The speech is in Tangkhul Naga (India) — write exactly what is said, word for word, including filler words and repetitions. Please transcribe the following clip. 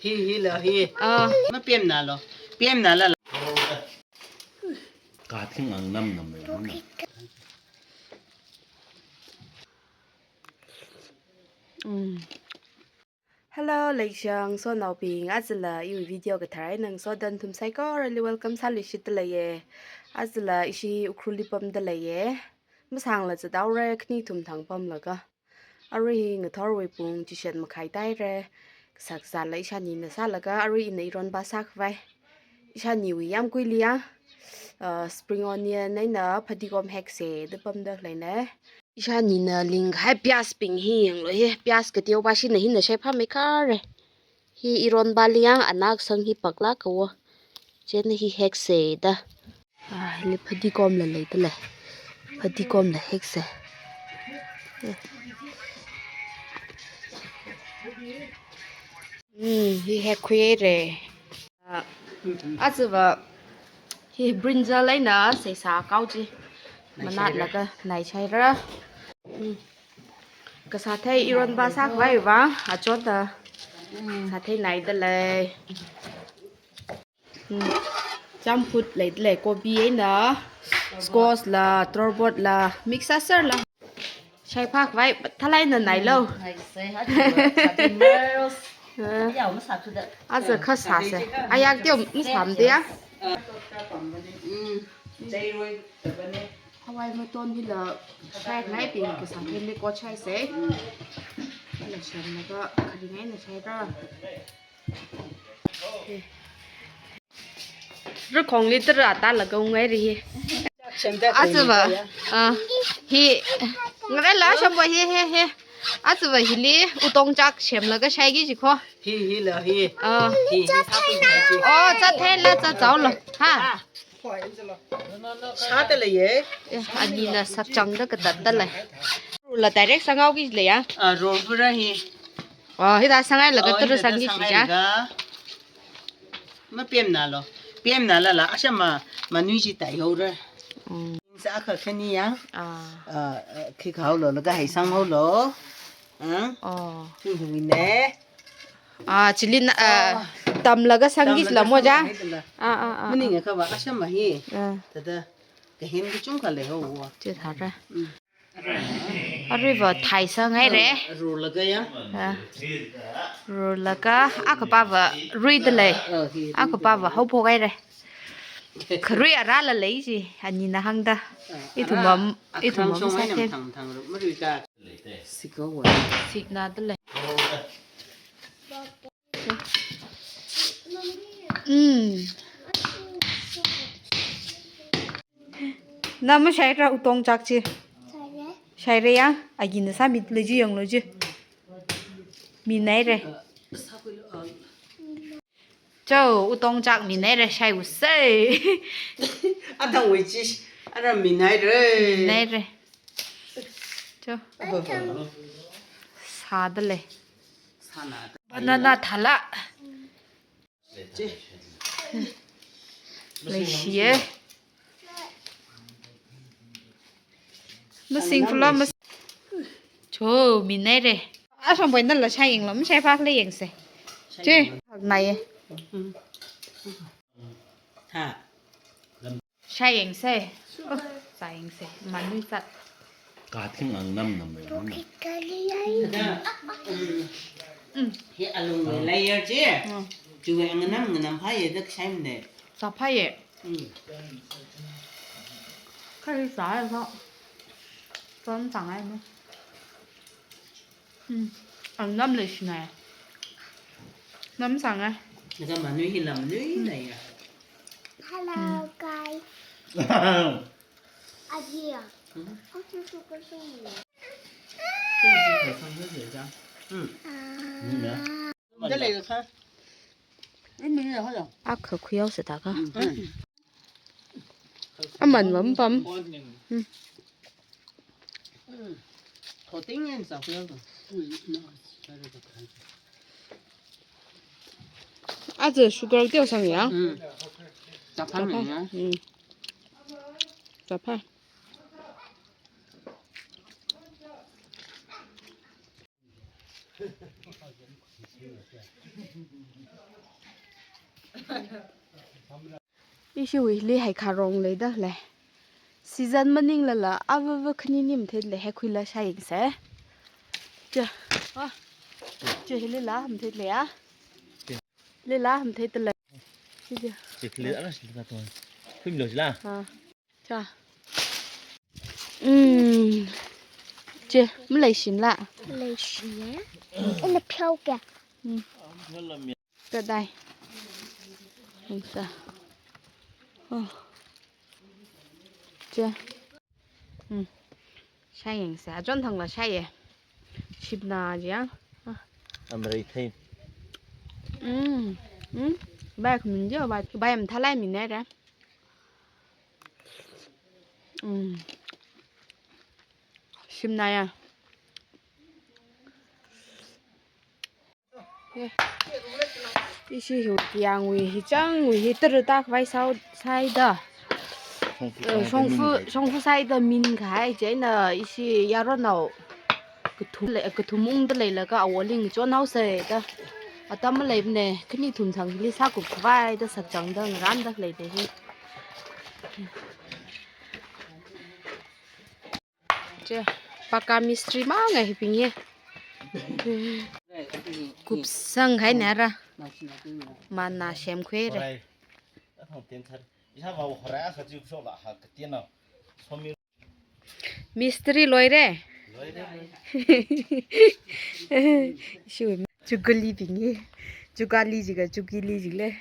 Hi, hi la, hi. Ah. Mapemna lo. Pemna la la. Kathing ang nam nam le. Mm. Hello, leishinaonaobing, ajala iwui video kathar eina ngasoda nathum saikorali welcome sāluishitda leiya. Ajala ishi Ukhrulli pamda leiya. Masāngla zathaora, khani thum thang pamlaga. Arui hi ngathorwui pung chishat makhai tāhaira. Kasā kasāla ishānina sālaga, arui ina ironba sākhavai. Ishāniwui yāmguili ya, uh, spring onion eina phadikom hekse da pamda leina. Ishānina lingkahai piyazbing hi yanglu hi, piyaz kateopa shina hina shaiphāmeikhare. Hi ironbali ya, ana kasang hi paklāk kawo. Chieina hi hekse da. Ah, hili phadikomla leida lei. Phadikomla hekse. Hmm, hi hekkhuihaira. Ah, ajava hi brinjal eina seisā kao chi manatlaga nai shaira. Hmm. Kasāthei ironba sākhavai vang, achotda sāthei naida lei. Hmm. Champut leida lei, kobi eina, squash la, torbot la, mix sāserla. Shaiphākhavai, thalai na nailo. Naisei, ha, ha, ha. Ah. Yao, masāthuda. Aja kha sāse. Ayākteo masāmada ya. Mm. Hawai maton hila, shaingaibing kasāthei ni ko shaise. Hila shanlaga, kharingai na shaira. Rakhongli tara tālaga unghaira hi. Ajava, ah, hi, ngarela shamba hi, hi, hi. Ajava hili utong chak semlaga shaiki jiko. Hi, hi la, hi. Ah. Hi, hi, sākhui hi. Oh, zatthei la, zatchaolo. Ha. Sāda leiya. Eh, anina sakchangda katatda lei. Roll la direct sanghaoki leiya. Ah, roll pura hi. Oh, hithāda sanghailaga, oh, tara hithāda sangki chi ja. Sanghailaga. Mapemna lo. Pemna la la, ashama manui chi taihaora. Mm. Sā akha khani ya. Ah. Ah, ah, khikhaolo, laga hai sanghaolo. Ah. Oh. Hi huine. Ah, chili na, ah, oh, tamlaga sangki tamlaga la mo ja. Sangki la. Ah, ah, ah, maningakha va, ashama hi. Ah. Thāda, kahen kachungkha leihaowa. Chithāra. Mm. Aruiva thai sanghaira. Rurlaga ya. Ah. Rurlaga, akhapava ruida lei. Oh, hi, ruida lei. Akhapava haophok haira. Kharui arāla lei chi, anina hāngda. Ah, ithum ara, am, ithum akhrang am shong sāthem. Thang, thang, ru, marui ka. Sikawa. Siknada lei. Mm. Na mashaira utong chak chi? Shaira. Shaira ya? Agina sāmida lei chi yanglu chi. Minaira. Cho, utong chak minaira shaiusei. Atangwui chi, ara minaira. Minaira. Cho. Abo. Sāda lei. Sāna. Banana thala. Chi. Leishiye. Masing pula mas-, cho, minaira. Ashong boy nala shai yanglu, mashaiphākhala yangse. Chi, naiye. Ha. Shai yangse. Oh, zā yangse. Manui zat. Kathing ang nam nam le. Thāda, um, mm, hi alungwui layer chi. Mm. Chiwui ang nganam nganamphāya da kashai mane. Zāphāya. Mm. Kha hi zāya kha. Zon zangai ne. Mm. Ang nam leishinai. Nam zangai. Naga manui hila manui naiya. Hello, guys. Adia. Mm. Aku suka semua. Mm. Ah. Akha khuihaosa ta kha. Mm. Aman mampam. Mm. Aja sugar teosang ya. Mm. Zāphā. Zāphā. Mm. Zāphā. Ishi wuili haikharong leida lei. Season maninglala avava khanini matheilei, haikhuila shāyangsa. Cha. Ah. Cha, hilila matheilei ya. Lila matheilei. Chi cha. Chi khili ara sila to. Khuimilo sila. Ah. Cha. Mm. Che, maleishimla. Leishiya. Ina pheoke. Mm. Kadai. Yangsa. Oh. Che. Mm. Shāyangsa. Achon thangla shāya. Shimna jiya. Ah. Amrei thei. Mm. Mm. Bai khamin jiya, bai, bai mathālei mina re. Mm. Shimna ya. Ishi hiwui yangwui, hichangwui hi tara tak vai sau saida. Shongfa, eh, shongfa, shongfa saida min kahai chieina ishi yaronao kathum lei, kathum ungda leilaga awo ling chonhaosa da. Atam maleimana, khani thum thangli sākup khavai da sakchangda ngaranda leida hi. Che, pakka mistri mangai hibing ye. Kupsang hai nara. Mana semkhuire. Mistri loire. Shu, jugalibing ye. Jugali jiga, jugili jile.